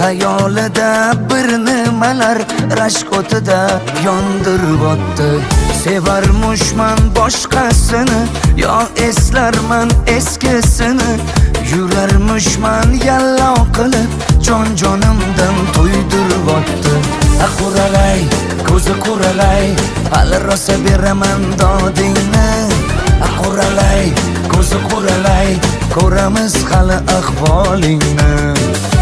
Xayolida bir nimalar rashk o'tida yondiryapti. Sevarmishman boshqasini, yo eslarman eskisini. Yurarmishman yallo qilib, jon jonimdan to'ydiryapti. A quralay, ko'zi quralay, hali rosa beraman dodingni. A quralay, ko'zi quralay, ko'ramiz hali ahvolingni.